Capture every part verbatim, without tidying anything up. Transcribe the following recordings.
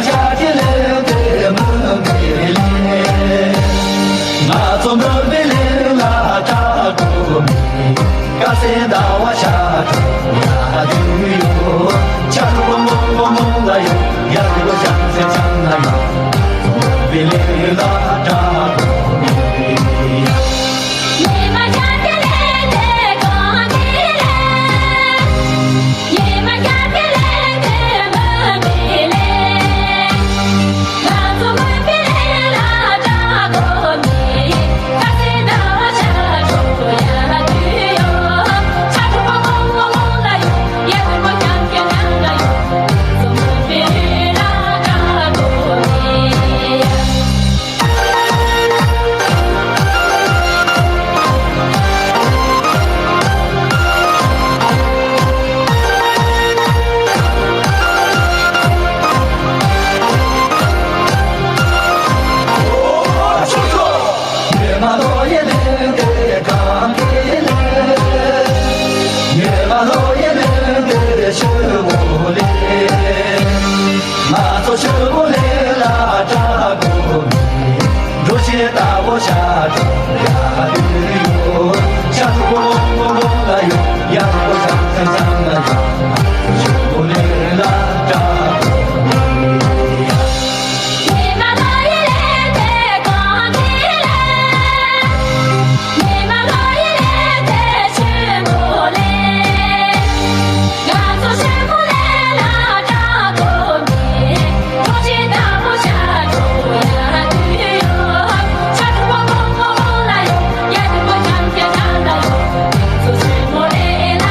ཤཱཀྱའི་གླིང་དེ་མུན་པའི་གླིང་། ང་ཚོ་མུན་པའི་གླིང་ལ་གྲགས་དགོས་མེད། དཀར་གསལ་ཟླ་བ་ཤར་འཕྲོ་ཡ་དུས་ཡོད། ཆ་དྲུག་པོ་རྨོངས་རྨོངས་རྨོངས་ལ་ཡོད། ཡ་དྲུག་པོ་འཆམ་འཆམ་འཆམ་ལ་ཡོད། ང་ཚོ་མུན་པའི་གླིང་ལ་གྲགས་དགོས་མེད། ཉི་མ་ཤར་གྱི་གླིང་དེ་གངས་ཀྱི་གླིང་། ཉི་མ་ཤར་གྱི་གླིང་དེ་མུན་པའི་གླིང་། ང་ཚོ་མུན་པའི་གླིང་ལ་གྲགས་དགོས་མེད། དཀར་གསལ་ཟླ་བ་ཤར་འཕྲོ་ཡ་དུས་ཡོད། ཆ་དྲུག་པོ་རྨོངས་རྨོངས་རྨོངས་ལ་ཡོད། ཡ་དྲུག་པོ་འཆམ་འཆམ་འཆམ་ལ་ཡོད། ང་ཚོ་མུན་པའི་གླིང་ལ་གྲགས་དགོས་མེད། ཉི་མ་ལྷོ་ཡི་གླིང་དེ་གངས་ཀྱི་གླིང་། ཉི་མ་ལྷོ་ཡི་གླིང་དེ་ཆུ་བོ་གླིང་། ང་ཚོ་ཆུ་བོ་གླིང་ལ་གྲགས་དགོས་མེད། འགྲོ་བྱེད་རྟ་བོ་ཤར་འཕྲོ་ཡ་དུས་ཡོད། ཤར་དྲུག་པོ་རྨོངས་རྨོངས་རྨོངས་ལ་ཡོད། ཡ་དྲུག་པོ་འཆམ་འཆམ་འཆམ་ལ་ཡོད། ང་ཚོ་ཆུ་བོ་གླིང་ལ་གྲགས་དགོས་མེད། ཉི་མ་ལྷོ་ཡི་གླིང་དེ་གངས་ཀྱི་གླིང་། ཉི་མ་ལྷོ་ཡི་གླིང་དེ་ཆུ་བོ་གླིང་། ང་ཚོ་ཆུ་བོ་གླིང་ལ་གྲགས་དགོས་མེད། འགྲོ་བྱེད་རྟ་བོ་ཤར་འཕྲོ་ཡ་དུས་ཡོད། ཤར་དྲུག་པོ་རྨོངས་རྨོངས་རྨོངས་ལ་ཡོད། ཡ་དྲུག་པོ་འཆམ་འཆམ་འཆམ་ལ་ཡོད། ང་ཚོ་ཆུ་བོ་གླིང་ལ་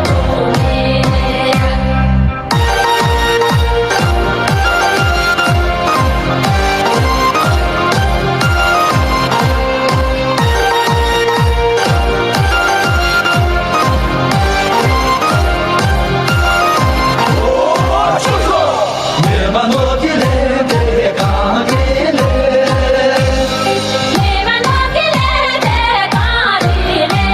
གྲགས་དགོས་མེད། ཉི་མ་ནོར་གྱི་ལས་དེ་གང་གི་ལས། ཉི་མ་ནོར་གྱི་ལས་དེ་གང་གི་ལས།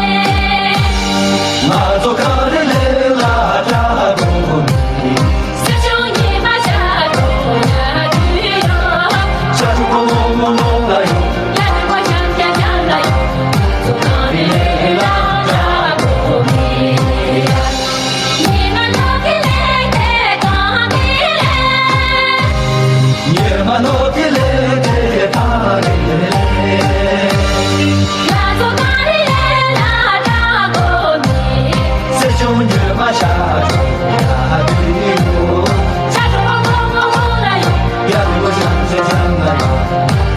ང་ཚོ་གངས་རི་གླིང་ལ་གྲགས་དགོས་མེད། སེང་ཆུང་ཉི་མ་ཤར་འཕྲོ་ཡ་དུས་ཡོད། ཤར་དྲུག་པོ་རྨོངས་རྨོངས་རྨོངས་ལ་ཡོད། ཡ་དྲུག་པོ་འཆམ་འཆམ་འཆམ་ལ་ཡོད། ང་ཚོ་གངས་རི་གླིང་ལ་གྲགས་དགོས་མེད། ཉི་མ་ནོར་གྱི་ལས་དེ་གང་གི་ལས། ཉི་མ་ནོར་གྱི་ལས་དེ་གང་གི་ལས། ང་ཚོ་གངས་རི་གླིང་ལ་གྲགས་དགོས་མེད། སེང་ཆུང་ཉི་མ་ཤར་འཕྲོ་ཡ་དུས་ཡོད། ཤར་དྲུག་པོ་རྨོངས་རྨོངས་རྨོངས་ལ་ཡོད། ཡ་དྲུག་པོ་འཆམ་འཆམ་འཆམ་ལ་ཡོད། ང་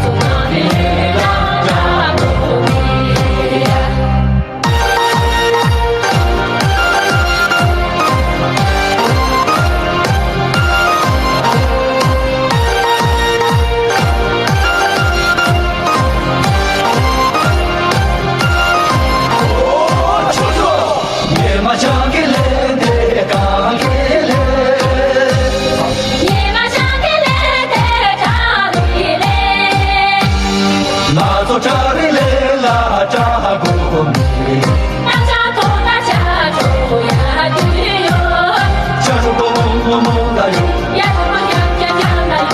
ཚོ་གངས་རི་གླིང་ལ་གྲགས་དགོས་མེད། ཉི་མ་ཤར་གྱི་ལས་དེ་གང་གི་ལས། ཉི་མ་ཤར་གྱི་ལས་དེ་བྲག་རི་ལས། ང་ཚོ་བྲག་རི་ལས་ལ་བྲག་སྒོ་མེད། རྣམ་ཤར་ཐོག་ལ་ཤར་འགྲོ་ཡ་དུས་ཡོད། ཤར་དྲུག་པོ་རྨོངས་རྨོངས་རྨོངས་ལ་ཡོད། ཡ་དྲུག་པོ་འཆམ་འཆམ་འཆམ་ལ་ཡོད། ང་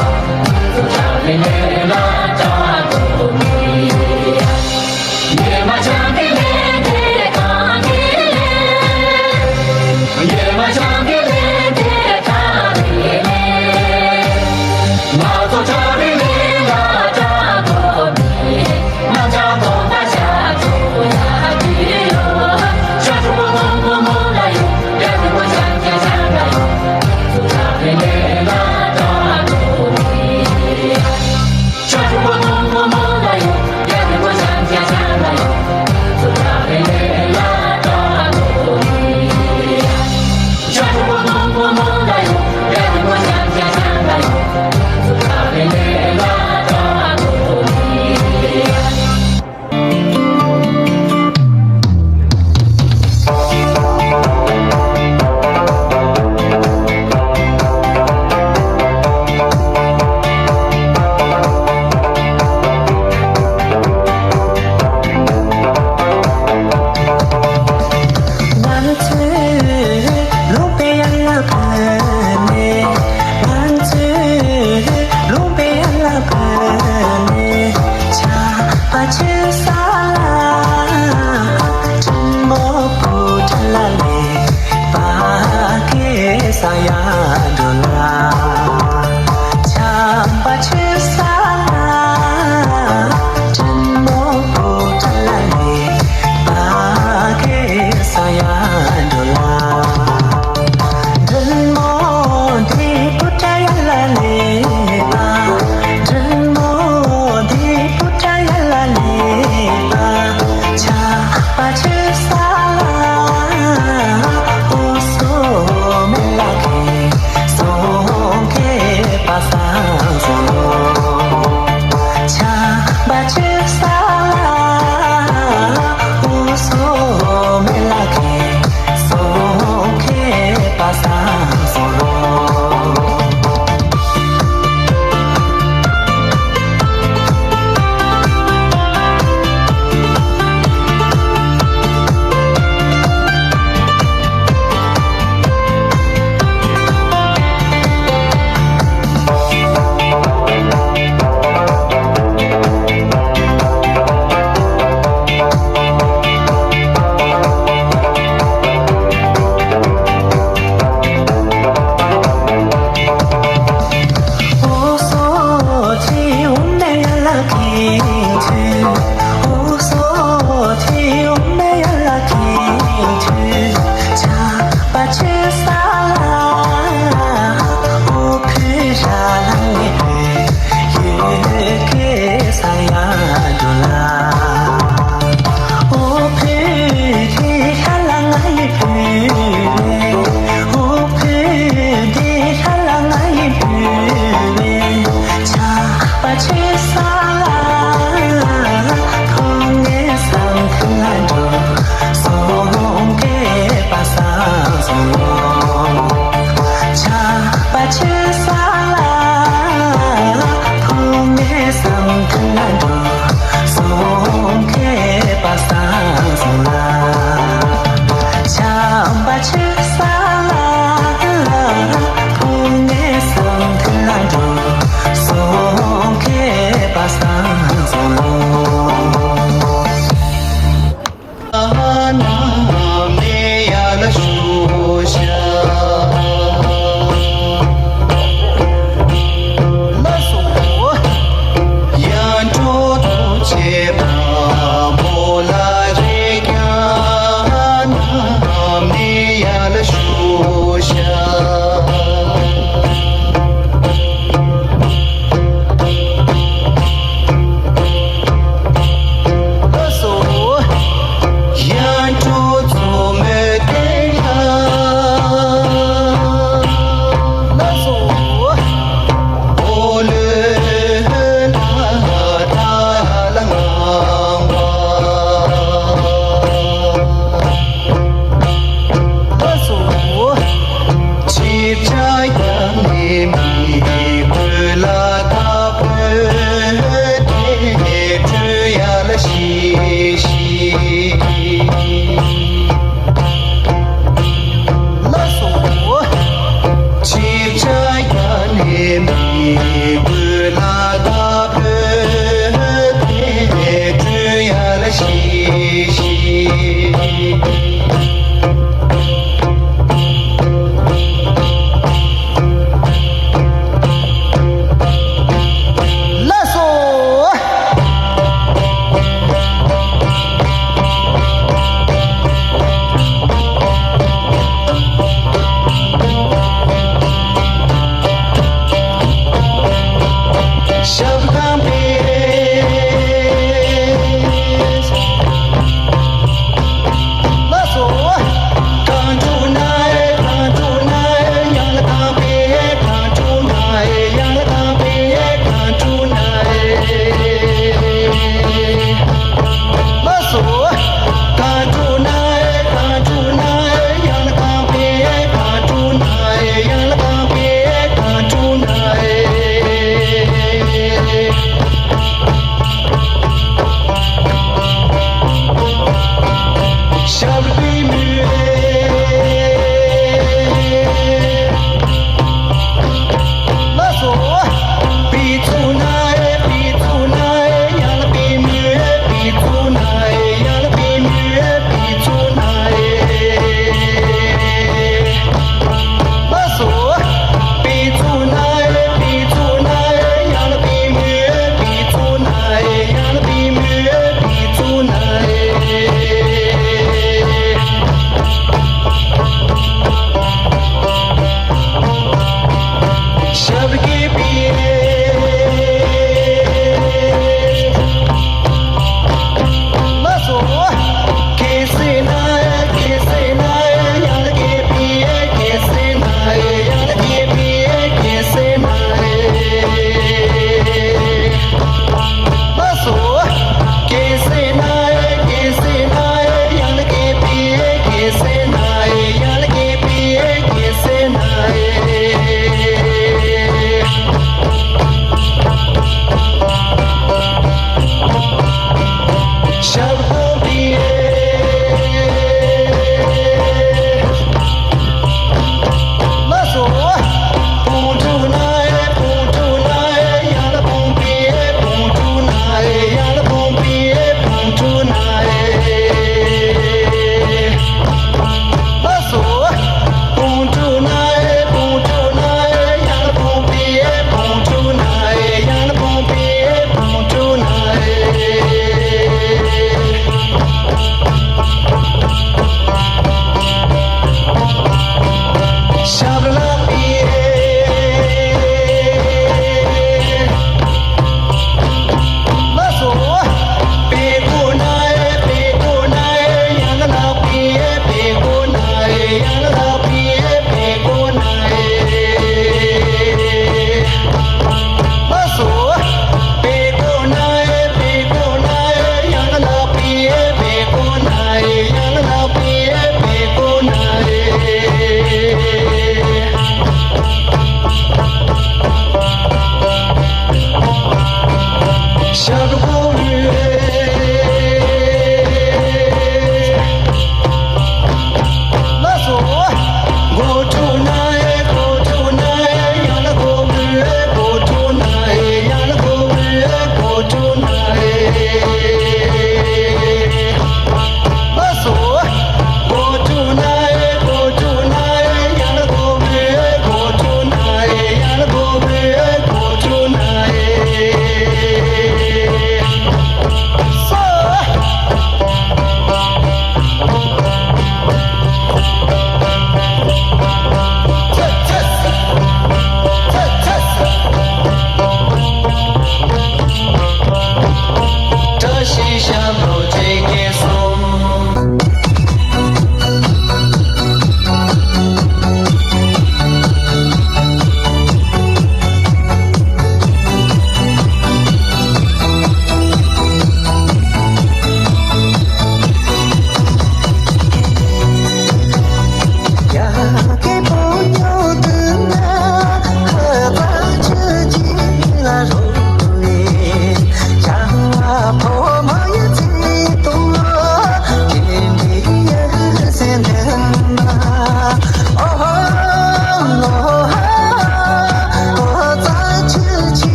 ཚོ་བྲག་རི་ལས་ལ་བྲག་སྒོ་མེད། ཉི་མ་ཤར་གྱི་ལས་དེ་གང་གི་ལས། ཉི་མ་ཤར་གྱི་ལས་དེ་གང་གི་ལས། ང་ཚོ་བྲག་རི་ལས་ལ་བྲག་སྒོ་མེད། རྣམ་ཤར་ཐོག་ལ་ཤར་འགྲོ་ཡ་དུས་ཡོད། ཤར་དྲུག་པོ་རྨོངས་རྨོངས་རྨོངས་ལ་ཡོད། ཡ་དྲུག་པོ་འཆམ་འཆམ་འཆམ་ལ་ཡོད། ང་ཚོ་བྲག་རི་ལས་ལ་བྲག་སྒོ་མེད། ཤར་དྲུག་པོ་རྨོངས་ ས་ཡ་འགྲོ་ལ། ཆམ་པ་ཆེ་ས་ལ། དྲིན་མོ་བུ་ཁྲ་ལ་ལེ་པ་ཁེ་ས་ཡ་འགྲོ་ལ། དྲིན་མོ་དེ་བུ་ཁྲ་ཡ་ལ་ལེ་པ། དྲིན་མོ་དེ་བུ་ཁྲ་ཡ་ལ་ལེ་པ། ཆ་པ་ཆེ་ས་ལ། ཨོ་སོ་མེ་ལ་ཁེ་སོང་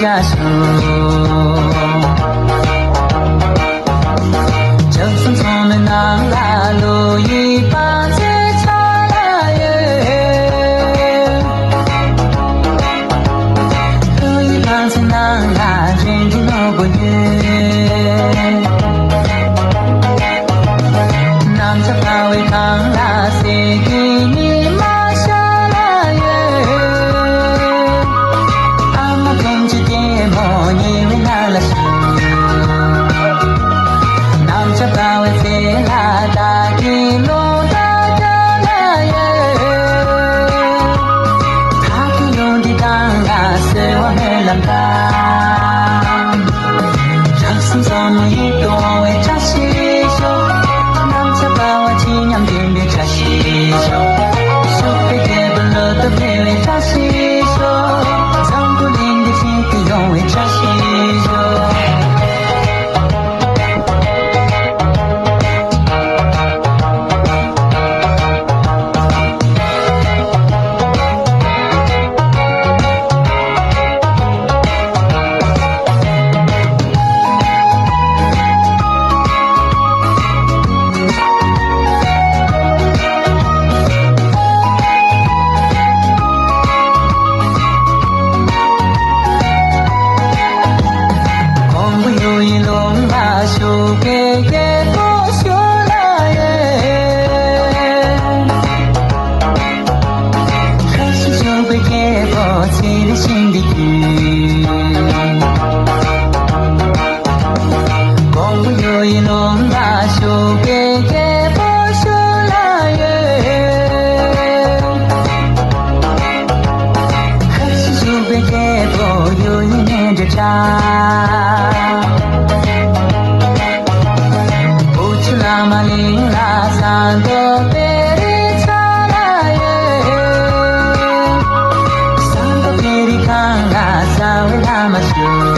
ཡ་ཤོ། ལྕགས་ཟམ་ཚང་མའི་ནང་ལ་ལོ་ཡི་བང་མཛོད་ཚང་ལ་ཡོད། ལོ་ཡི་བང་མཛོད་ནང་ལ་འདྲེན་གྱི་ནོར་བུ་ཡོད། གནམ་ལྕགས་འབར་བའི་སྒང་ལ་གསེར་གྱི་ཉི་མ་ཤར་ལ་ཡོད། ཨ་མ་དུང་ཅི་ལྟད་མོ་ཉི་འོད་ནང་ལ་ཤར། གནམ་ལྕགས་འབར་བའི་རྩེ་ལ་བདག་གི་རླུང་རྟ་རྒྱུག་ལ་ཡོད། བདག་གི་རླུང་རྟའི་སྒང་ལ་གསོལ་བ་སྨོན་ལམ་བཏབ། ལྕགས་ཟམ་ཚང་མ་ཡིད་དུ་འོང་བའི་བཀྲ་ཤིས་ཤོག་གནམ་ལྕགས་འབར་བ་ཇི་སྙམ་བདེན་པའི་བཀྲ་ཤིས་ཤོག་ཤུག་པའི་རྒྱལ་པོ་ལོ་ཏོག་འཕེལ་བའི་བཀྲ་ཤིས་ཤོག་འཛམ་བུ་གླིང་འདི་ཞི་བདེ་ཡོང་བའི་བཀྲ་ཤིས་ཤོག་ཀོང་པོ་གཡུ་ཡི་ལུང་ལ་བཞུགས་པའི་རྒྱལ་པོ་ཞུ་ལ་ཡོད། ཁ་ཤས་བཞུགས་པའི་རྒྱལ་པོ་ཚེ་རིང་ཤིང་གི་རྒྱུད། ཀོང་པོ་གཡུ་ཡི་ལུང་ལ་བཞུགས་པའི་རྒྱལ་པོ་ཞུ་ལ་ཡོད། ཁ་ཤས་བཞུགས་པའི་རྒྱལ་པོ་གཡུ་ཡི་གནས་འདྲ་འདྲ། བུ་ཆུ་བླ་མ་གླིང་ལ་ཟངས་མདོག་དཔལ་རི་ཚང་ལ་ཡོད། ཟངས་མདོག་དཔལ་རི་སྒང་ལ་རྩ་བའི་བླ་མ་བཞུགས།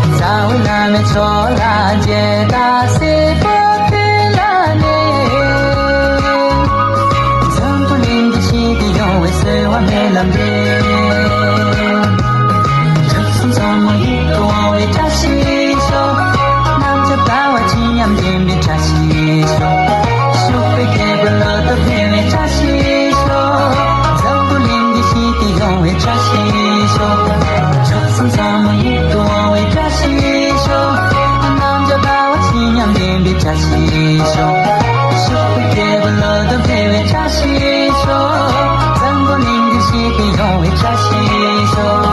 རྩ་བའི་བླ་མའི་ཕྱོགས་ལ་མཇལ་དར་སེར་པོ་ཕུལ་ལ་གནས། འཛམ་བུ་གླིང་འདི་ཞི་བདེ་ཡོང་བའི་གསོལ་བ་སྨོན་ལམ་འདེབས། ལྕགས་ཟམ་ཚང་མ་ཡིད་དུ་འོང་བའི་བཀྲ་ཤིས་ཤོག་གནམ་ལྕགས་འབར་བ་ཇི་སྙམ་བདེན་པའི་བཀྲ་ཤིས་ཤོག་ཤུག་པའི་རྒྱལ་པོ་ལོ་ཏོག་འཕེལ་བའི་བཀྲ་ཤིས་ཤོག་འཛམ་བུ་གླིང་འདི་ཞི་བདེ་ཡོང་བའི་བཀྲ་ཤིས་ཤོག་ལྕགས་ཟམ་ཚང་མ་ཡིད་དུ་འོང་བའི་བཀྲ་ཤིས་ཤོག་གནམ་ལྕགས་འབར་བ་ཇི་སྙམ་བདེན་པའི་བཀྲ་ཤིས་ཤོག་ཤུག་པའི་རྒྱལ་པོ་ལོ་ཏོག་འཕེལ་བའི་བཀྲ་ཤིས་ཤོག་འཛམ་བུ་གླིང་འདི་ཞི་བདེ་ཡོང་བའི་བཀྲ་ཤིས་ཤོག་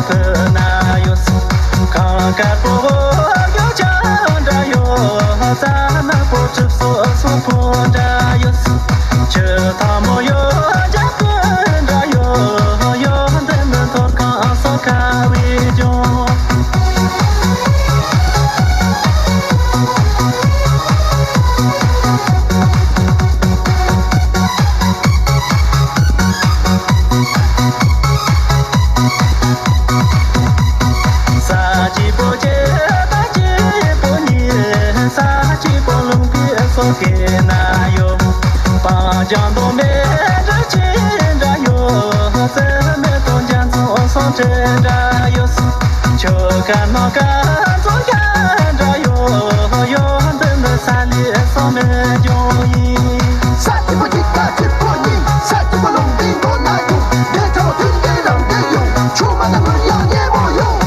ཕུ་ན་ཡོད། གངས་དཀར་པོ་ཡོ་ཅང་འདྲ་ཡོད། རྩྭ་ནག་པོ་གྲིབ་སོ་སོ་ཕོ་འདྲ་ཡོད། ཆུ་ཐང་མོ་ཡོ་ཅང་ཀུན་འདྲ་ཡོད། ཡོད་འདི་ནི་ཐོར་ཁང་སོ་ཁ་བའི་ལྗོངས། ས་གཅིག་པོ་སྐྱེས་པ་གཅིག་པོ་ཉིད། ས་གཅིག་པོ་ལུང་པའི་སོ་སྐྱེས་ན་ཡོད། སྤང་ལྗང་མདོ་མེ་འདྲ་ཅི་འདྲ་ཡོད། རྩེ་མེ་ཏོག་རྒྱ་མཚོ་སོ་འདྲེ་འདྲ་ཡོད། ཆོ་ག་ནོ་ག་མཚོ་རྒྱ་འདྲ་ཡོད། ཡོད་འདི་ནི་ས་ལས་སོ་མེ་ལྗོངས་ཡིན། ས་གཅིག་པོ་གཅིག་པ་གཅིག་པོ་གཉིས། ས་གཅིག་པོ་ལུང་པའི་མདོ་ན་ཡོད། འདྲེ་ཚོ་མཐུན་འདྲེ་རང་འདྲེ་ཡོད། ཆུ་མ་ན་མུར་ཡང་ཉེ་མོ་ཡོད།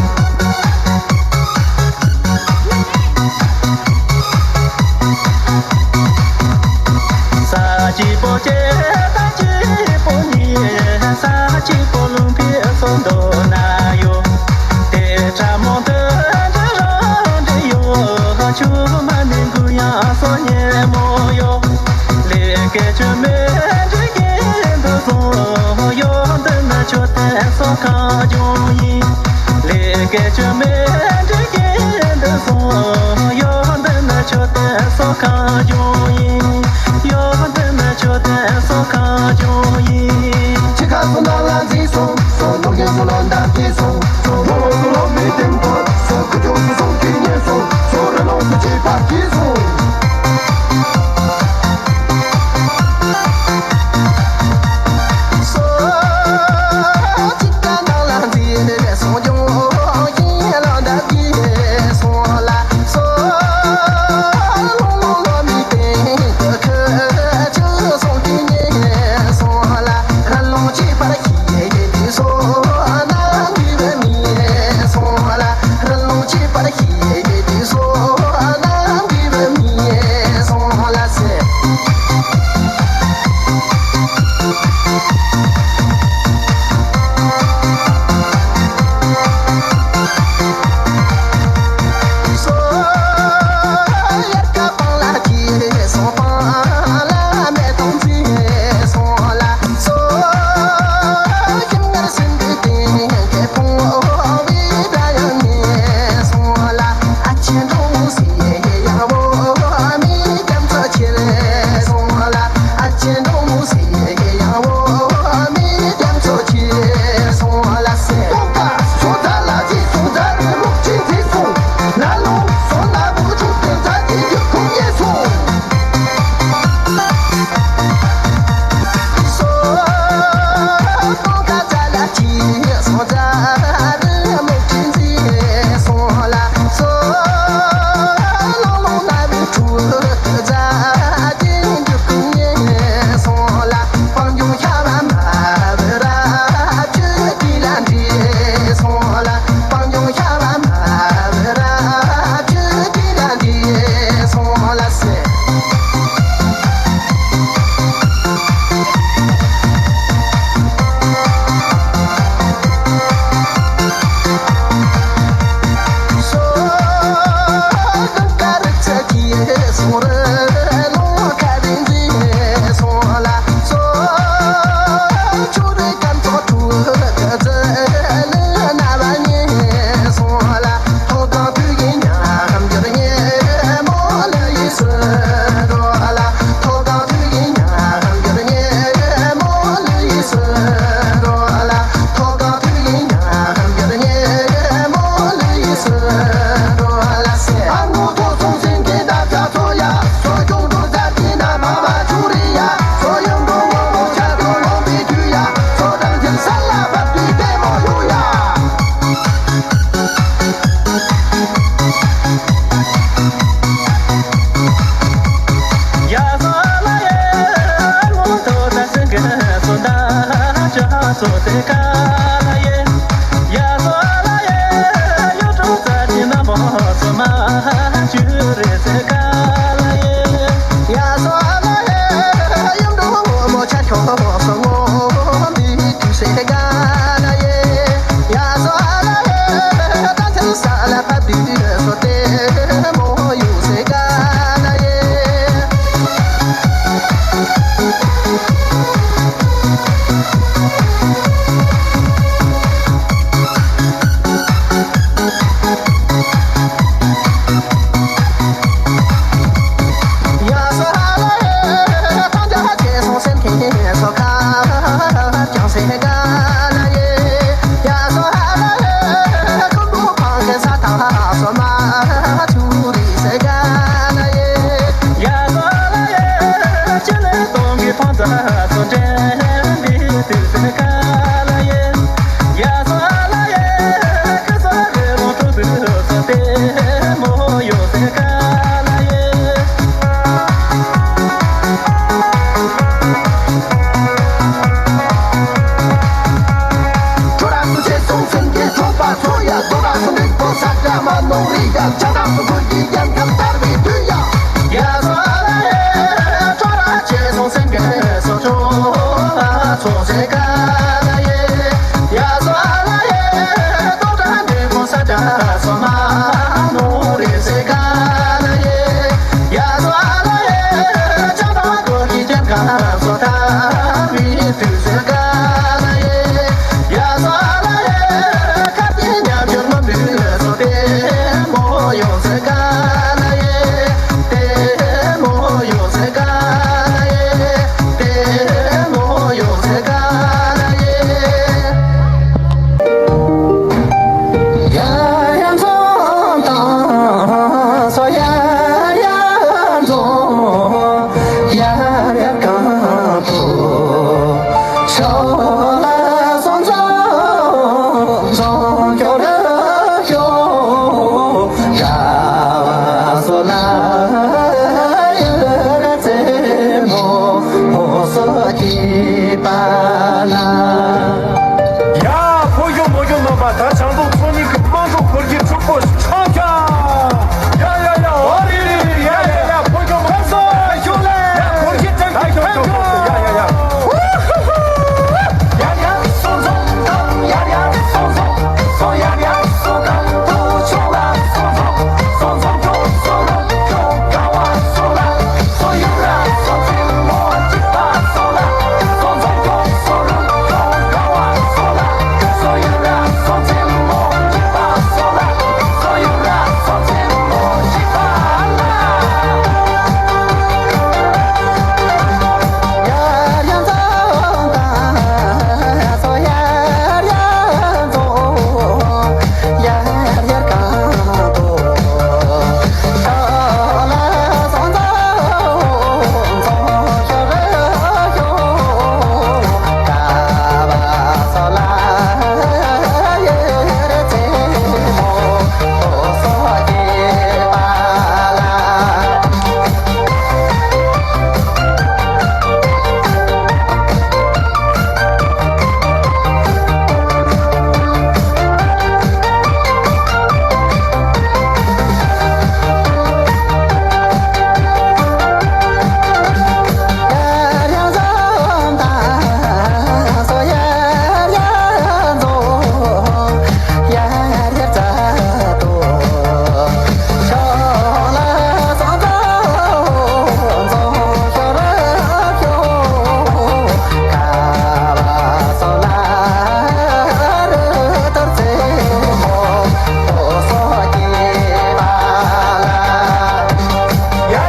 ས་གཅིག་པོ་སྐྱེས་པ་གཅིག་པོ་ཉིད། ས་གཅིག་པོ་ལུང་པའི་སོ་མདོ་ན་ཡོད། དེ་ཁྲ་མོ་འདི་འདྲ་རང་འདྲ་ཡོད། ཆུ་མ་ནི་འགུ་ཡང་སོ་ཉེ་མོ་ཡོད། ལས་ཀའི་ཆུ་མེ་འདྲ་ཡིན་འདུ་སོང་། ཡོད་འདི་ན་ཆོ་དེ་སོ་ཁ་ཇོང་ཡིན། ལས་ཀའི་ཆུ་མེ་འདྲ་ཡིན་འདུ་སོང་། ཡོད་འདི་ན་ཆོ་དེ་སོ་ཁ་ཇོང་ཡིན། ཡོད་འདི་ན་ཆོ་དེ་སོ་ཁ་ཇོང་ཡིན། ཆི་ཁ་སོ་ན་ལ་འཛིན་སོང་། སོ་ནོ་ཡན་སོ་ལོ་འདབ་ཀྱི་སོང་། སོ་རོ་སོ་ལོ་མི་དེམ་ཐོ། སོ་ཁུ་ཅོ་སོ་སོ་ཀི་ཉེ་སོང་། སོ་ར་ལོ་སོ་ཅི་པ་ཀི་སོང་། སོ་ཅི་ཀ་ན་ལ་འཛིན་སོང་། ཇོང་ཡིན་ལ་འདབ་ཀྱི་སོང་ལ། སོ་ལོ་ལོ་ལོ་མི་དེམ་ཐོ། ཁུ་ཅོ་སོ་སོ་ཀི་ཉེ་སོང་ལ། ར་ལོང་ཅི་པར་ཧི་ཡེ་ཡེ་དི་སོ་ན་འདི་བ་མི་སོང་ལ། ར་ལོང་ཅི་པར་ཧི་ཡེ་ཡེ་དི་སོ་ན་འདི་བ་མི་སོང་ལ་སེ། སོ་ཡར་ཀ་པང་ལ་ཅི་སོང་། པང་ལ་མེ་ཏོག་འཛིན་སོང་ལ། སོ་ཁྱིམ་ངར་སེམས་འདི་སྟེང་གི་ཕུང་བོ་བི་ད་ཡང་ཉེ་སོང་ལ། ཨ་ཆེན་འགྲོ་སི་ཡང་བོ་མི་རྒྱ་མཚོ་ཆེ་སོང་ལ། ཨ་ཆེན་འགྲོ་སི་ཡང་བོ་མི་རྒྱ་མཚོ་ཆེ་སོང་ལ་སེ། ཏོག་ཀ་སོ་ད་ལ་ཅི་སོང་། ད་རུ་ལུག་ཅི་འཛིན་སོང་། ན་ལོ་སོ་ན་བུ་ཆུ་ཏེ་ད་ཅི་ཡུ་ཁུ་ཉེ་སོང་། ཡ། ཕོ་གཞོན་མོ་གཞོན་རྣམ་པ། ད་བྱང་ཕྱོགས་ཚོ་གཉིས་ཀྱི་དམངས་གཙོ་འཁོར་གྱི་ཕྱུག་པོ་ཆགས་ཤག་ཡ་ཡ་ཡ། ཨོ་རེ་རེ་རེ། ཡ་ཡ་ཡ། ཕོ་གཞོན་མོ་གཞོན་ལ། ཡ། འཁོར་གྱི་ཕྱུག་པོ་ཕྱུག་པོ། ཡ་ཡ་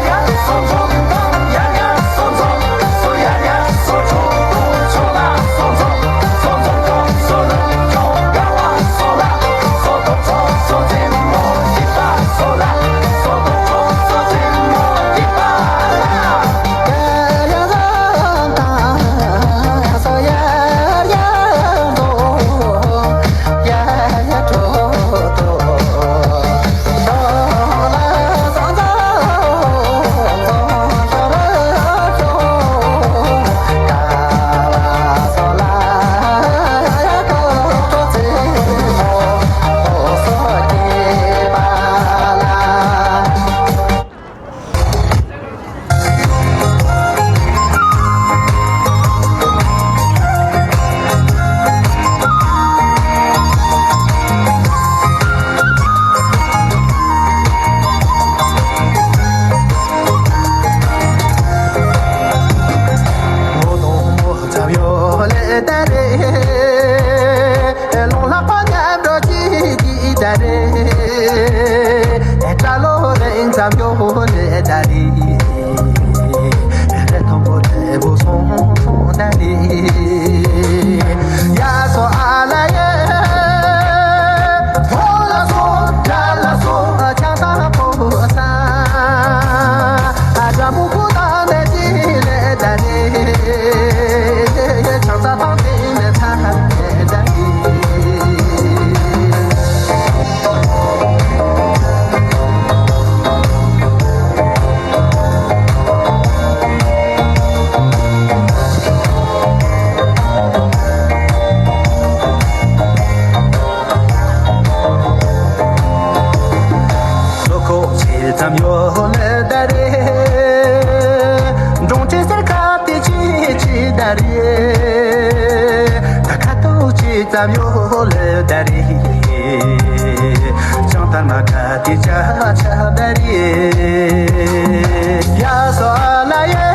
ཡ། ཙམ་ཡོད་ལེ་ད་རེ། འབྲོང་ཆེན་སར་ཁ་དེ་ཆེ་ཆེ་ད་རེ། ད་ཁ་ཐུག་ཅི་ཙམ་ཡོད་ལེ་ད་རེ། ཅང་ཐར་མ་ཁ་དེ་ཆ་ཆ་ད་རེ། ཡ་སོ་ལ་ཡེ།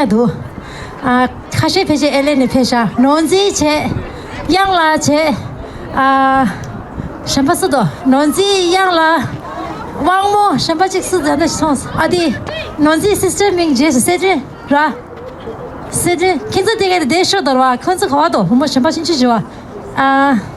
འདུག་ཨ། ཁ་ཤས་ཕལ་ཆེར་ཨེ་ལེ་ནས་ཕེབས་ཤག་ནོར་འཛིན་བྱས། གཡང་ལགས་བྱས། ཨ། གཞན་པ་སུ་འདུག་ནོར་འཛིན། གཡང་ལགས། དབང་མོ། གཞན་པ་གཅིག་སུ་འདུག་འདི་སོང་། ཨ། དེ་ནོར་འཛིན་སི་སི་ཊར་མིང་རྗེས་སུ་སེ་ཏྲེ་ར། སེ་ཏྲེ། ཁྱེད་ཚོ་དེ་ག་དེ་བསྡད་ཤོག་དོར་བ། ཁོང་ཚོ་ག་བ་དོ། བུ་མོ་གཞན་པ་ཆུང་ཆུང་བྱས་བ། ཨ།